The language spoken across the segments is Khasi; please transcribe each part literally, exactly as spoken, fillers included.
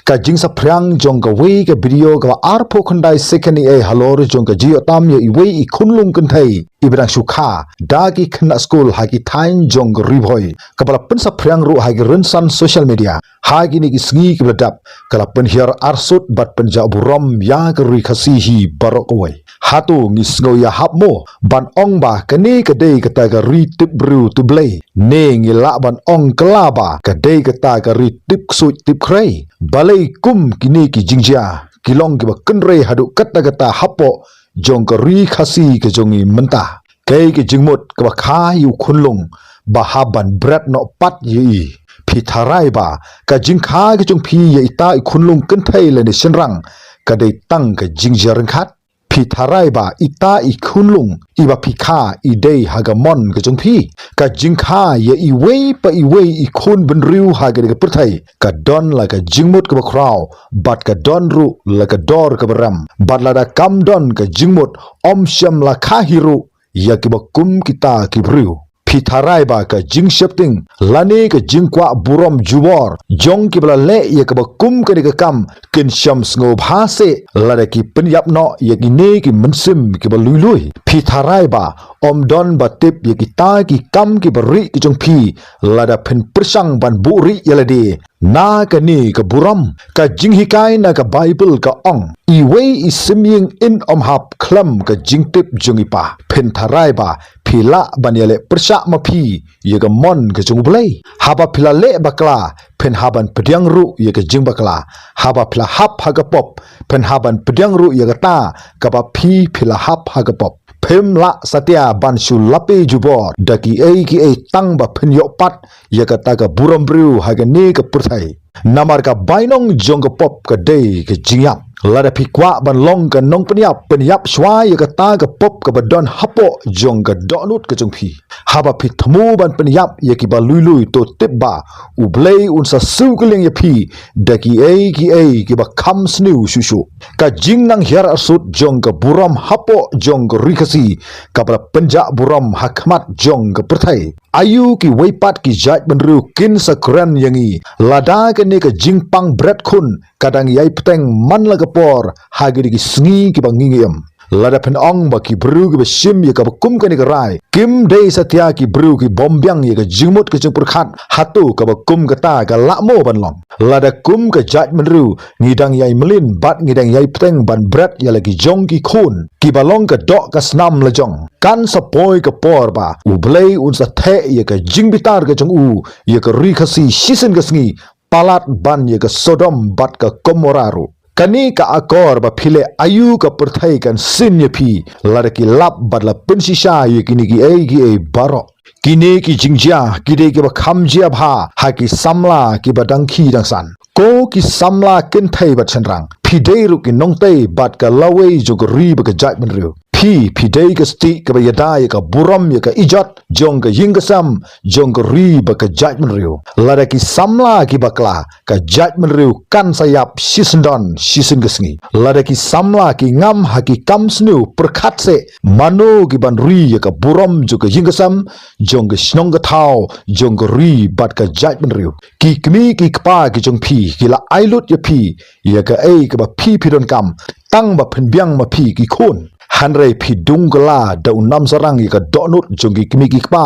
Ka jingsaphriang jong kawei ka video kaba arphew khyndai second ïa halor jong ka jingïoh tam ïa iwei i khunlung kynthei iba dang shu kha da ki khynnah skul ha ki thaiñ jong ka Ri Bhoi, kaba la pynsaphriang ruh ha ki rynsan social media ha kine ki sngi kiba la dep, ka la pynhiar arsut bad pynjah burom ïa ka Ri Khasi hi baroh kawei. Hato ngi sngew ïahap mo ban ong ba kane ka dei kata ka ri tip briew tip Blei, ne ngi lah ban ong kylla ba ka dei kata ka ri tip ksuid tip khrei? Balei kum kine ki jingjia ki long kiba kynrei haduh katta katta hapoh jong ka Ri Khasi ka jong ngi mynta? Kaei ka jingmut kaba kha ïa u khunlung ba hap ban bret noh pat ïa i? Phi tharai ba ka jingkha ka jong phi ïa ita i khunlung kynthei lane shynrang ka dei tang ka jingjia ryngkat? Phi tharai ba ita i khunlung iba phi kha i dei ha ka mon ka jong phi? Ka jingkha ïa iwei pa iwei i khun bynriew ha kane ka pyrthei ka don la ka jingmut kaba khraw bad ka don ruh la ka dor kaba rem, bad lada kam don ka jingmut, ym shym la kha hi ruh ïa kiba kum kita ki briew. Phi tharai ba ka jingsheptieng lane ka jingkwah burom jubor jong kiba la leh ïa kaba kum kane ka kam kin shym sngewbha seh lada ki pynïap noh ïa kine ki mynsiem kiba lui lui? Phi tharai ba ym don ba tip ïa kita ki kam kiba rieh ki jong phi lada phin pyrshang ban buhrieh ïa lade na kane ka burom? Ka jinghikai na ka Baibl ka ong, iwei i sim ïing in ym hap khlem ka jingtip jong i pa. Phin tharai ba phi lah ban ïaleh pyrshah ma phi ïa ka mon ka jong U Blei? Haba phi la leh bakla, phin hap ban pdiang ruh ïa ka jingbakla. Haba phi la hap ha ka pop, phin hap ban pdiang ruh ïa kata kaba phi phi la hap ha ka pop. Phim lah satia ban shu lapi jubor da kiei kiei tang ba phin ïoh pat ïa kata ka burom briew ha kane ka pyrthei. Namar ka bainong jong ka pop ka dei ka jingïap. Lada phi kwah ban long ka nongpynïap, pynïap shuwa ïa kata ka pop kaba don hapoh jong ka dohnud ka jong phi. Haba phi thmu ban pynïap ïa kiba lui lui, to tip ba U Blei un sa siew kylliang ïa phi da kiei kiei kiba kham sniew shuh shuh. Ka jingnang hiar arsut jong ka burom hapoh jong ka Ri Khasi kaba la pynjah burom ha khmat jong ka pyrthei. Aïu kiwei pat ki jaitbynriew kin sa kren ïa ngi lada kane ka jingpang bret khun ka dang ïai bteng man la ka por ha kine ki sngi kiba ngi ngi im? Lada phin ong ba ki briew kiba shim ïa kaba kum kane ka rai kim dei satia ki briew ki bym biang ïa ka jingmut ka jingpyrkhat, hato kaba kum kata ka lah mo ban long? Lada kum ka jaitbynriew ngi dang ïai mlien bad ngi dang ïai bteng ban bret ïa la ki jong ki khun kiba long ka doh ka snam la jong, kan sa poi ka por ba U Blei un sa theh ïa ka jingbitar ka jong u ïa ka Ri Khasi shisien ka sngi, palat ban ïa ka Sodom bad ka Gomorrah ruh. Kane ka akor ba phi leh, aïu ka pyrthei kan sin ïa phi lada ki lap bad la pynshisha ïa kine kiei kiei baroh? Kine ki jingjia ki dei kiba kham jia bha ha ki samla kiba dang khie dang san. Ko ki samla kynthei bad shynrang, phi dei ruh ki nongtei bad ka lawei jong ka ri bad ka jaitbynriew. Phi, phi dei ka stieh kaba ïada ïa ka burom ïa ka ijot jong ka ïing ka sem jong ka ri bad ka jaitbynriew. Lada ki samla ki bakla, ka jaitbynriew kan sa ïap shisyndon shisien ka sngi. Lada ki samla ki ngam ha ki kam sniew pyrkhat seh, mano ki ban ri ïa ka burom jong ka ïing ka sem, jong ka shnong ka thaw, jong ka ri bad ka jaitbynriew? Ki kmie ki kpa ki jong phi ki la ai lut ïa phi ïa kaei kaba phi phi donkam tang ba phin biang ma phi ki khun. Hynrei phi dung kylla da u namsarang ïa ka dohnud jong ki kmie ki kpa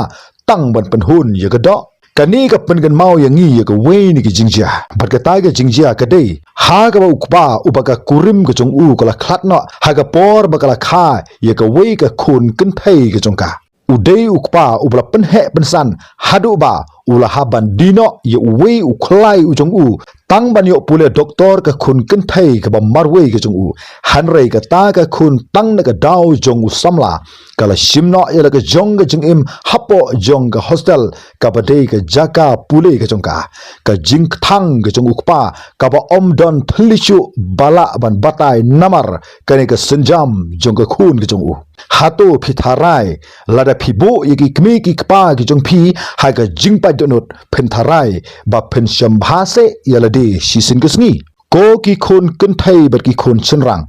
tang ban pynhun ïa ka doh. Kane ka pynkynmaw ïa ngi ïa kawei na ki jingjia. Bad kata ka jingjia ka dei ha kaba u kpa uba ka kurim ka jong u ka la khlad noh ha ka por ba ka la kha ïa kawei ka khun kynthei ka jong ka. U dei u kpa uba la pynheh pynsan haduh ba u la hap ban die noh ïa uwei u khlai u jong u tang ban ïoh pule doktor ka khun kynthei kaba marwei ka jong u. Hynrei kata ka khun tang na ka daw jong u samla ka la shim noh ïa la ka jong ka jingim hapoh jong ka hostel kaba dei ka jaka pule ka jong ka. Ka jingkthang ka jong u kpa kaba ym don thylli shuh ba lah ban batai namar kane ka sienjam jong ka khun ka jong u. Hato phi tharai lada phi buh ïa ki kmie ki kpa ki jong phi ha ka jingpait dohnud, phin tharai ba phin shim bha seh ïa lade shisien ka sngi? Ko ki khun kynthei bad ki khun shynrang,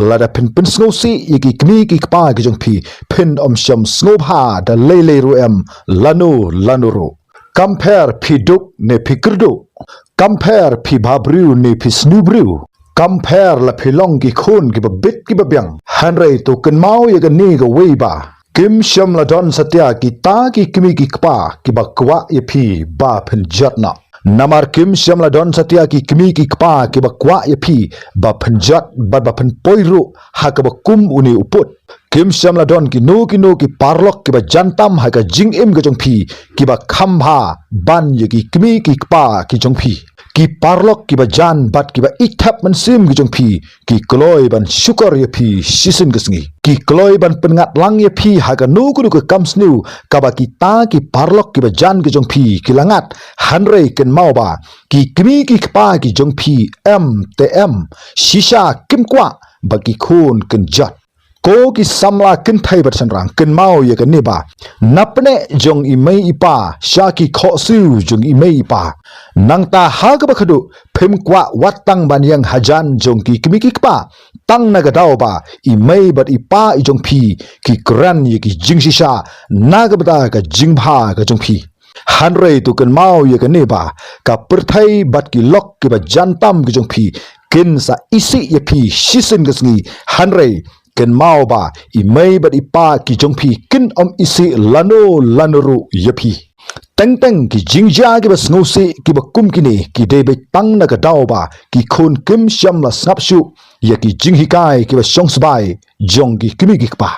lada phin pynsngewsih ïa ki kmie ki kpa ki jong phi, phin ym shym sngewbha da lei lei ruh em lano lano ruh. Kam pher phi duk ne phi kyrduh, Kam pher phi bhabriew ne phi sniew briew. Kam pher la phi long ki khun kiba bit kiba biang. Hynrei to kynmaw ïa kane kawei ba kim shym la don satia kita ki kmie ki kpa kiba kwah ïa phi ba phin jot noh. Namar kim shym la don satia ki kmie ki kpa kiba kwah ïa phi ba phin jot bad ba phin poi ruh ha kaba kum une u pud. Kim shym la don kino kino ki paralok kiba jan tam ha ka jingim ka jong phi kiba kham bha ban ïa ki kmie ki kpa ki jong phi. Ki paralok kiba jan bad kiba ïeit thep mynsiem ki jong phi ki kloi ban shukor ïa phi shisien ka sngi. Ki kloi ban pynngat lang ïa phi ha kano kano ka kam sniew kaba kita ki paralok kiba jan ki jong phi ki la ngat. Hynrei kynmaw ba ki kmie ki kpa ki jong phi em te em shisha kim kwah ba ki khun kin jot. Ko ki samla kynthei bad shynrang, kynmaw ïa kane ba na pneh jong i mei i pa sha ki khohsiew jong i mei i pa. Nangta ha kaba khadduh phim kwah wat tang ban ïeng hajan jong ki kmie ki kpa. Tang na ka daw ba i mei bad i pa i jong phi ki kren ïa ki jingshisha na ka bynta ka jingbha ka jong phi. Hynrei to kynmaw ïa kane ba ka pyrthei bad ki lok kiba jan tam ki jong phi kin sa isih ïa phi shisien ka sngi. Hynrei kynmaw ba i mei bad i pa ki jong phi kin ym isih lano lano ruh ïa phi. Teng teng ki jingjia kiba sngewsih kiba kum kine ki dei beit tang na ka daw ba ki khun kim shym la sngap shuh ïa ki jinghikai kiba shong sbai jong ki kmie ki kpa.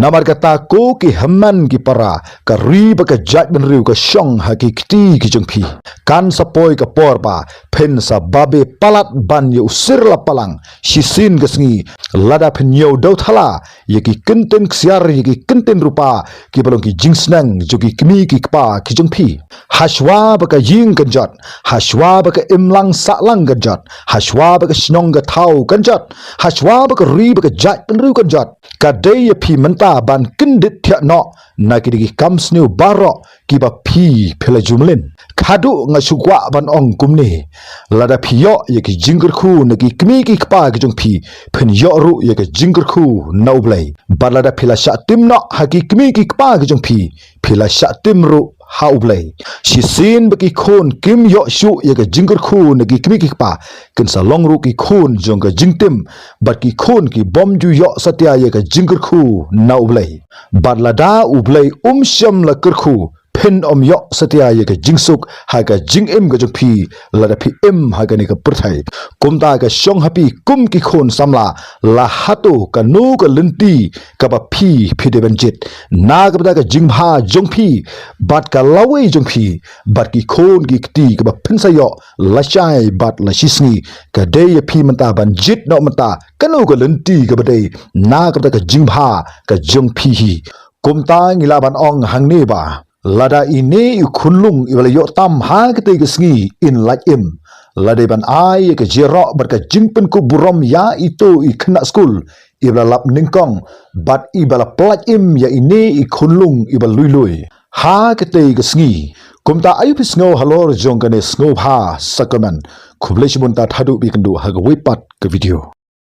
Namar kata ko ki hynmen ki para, ka ri bad ka jaitbynriew ka shong ha ki kti ki jong phi. Kan sa poi ka por ba phin sa babe palat ban ïa u sir la palang shisien ka sngi lada phin ïoh daw thala ïa ki kyntien ksiar ïa ki kyntien rupa kiba long ki jingsneng jong ki kmie ki kpa ki jong phi. Hashwa ba ka ïing kan jot, hashwa ba ka imlang sahlang kan jot, hashwa ba ka shnong ka thaw kan jot, hashwa ba ka ri bad ka jaitbynriew kan jot. Ka dei ïa phi mynta ban kyndit thiah noh na kine ki kam sniew baroh kiba phi phi la ju mlien. Khadduh nga shu kwah ban ong kumne, lada phi ïoh ïa ki jingkyrkhu na ki kmie ki kpa ki jong phi, phin ïoh ruh ïa ka jingkyrkhu na U Blei. Bad lada phi la shah tim noh ha ki kmie ki kpa ki jong phi, phi la shah tim ruh ha U Blei. Shisien ba ki khun kim ïoh shuh ïa ka jingkyrkhu na ki kmie ki kpa, kin sa long ruh ki khun jong ka jingtim bad ki khun ki bym ju ïoh satia ïa ka jingkyrkhu na U Blei. Bad lada U Blei um shym la kyrkhu, phin ym ïoh satia ïa ka jingsuk ha ka jingim ka jong phi lada phi im ha kane ka pyrthei. Kumta ka shong ha phi kum ki khun samla, la hato kano ka lynti kaba phi phi dei ban jied na ka bynta ka jingbha jong phi bad ka lawei jong phi bad ki khun ki kti kaba phin sa ïoh lashai bad lashisngi. Ka dei ïa phi mynta ban jied noh mynta kano ka lynti kaba dei na ka bynta ka jingbha ka jong phi hi. Kumta ngi lah ban ong hangne ba lada ine i khunlung iba la ïoh tam ha katei ka sngi in lait im, la dei ban ai ïa ka jingïaroh bad ka jingpynkup burom ïa ito i khynnah skul iba la lap nyngkong bad iba la pyllait im ïa ine i khunlung iba lui lui ha katei ka sngi. Kumta ayu phi sngew halor jong kane sngewbha sa comment. Khublei shibun, tad haduh ba ïakynduh ha kawei pat ka video.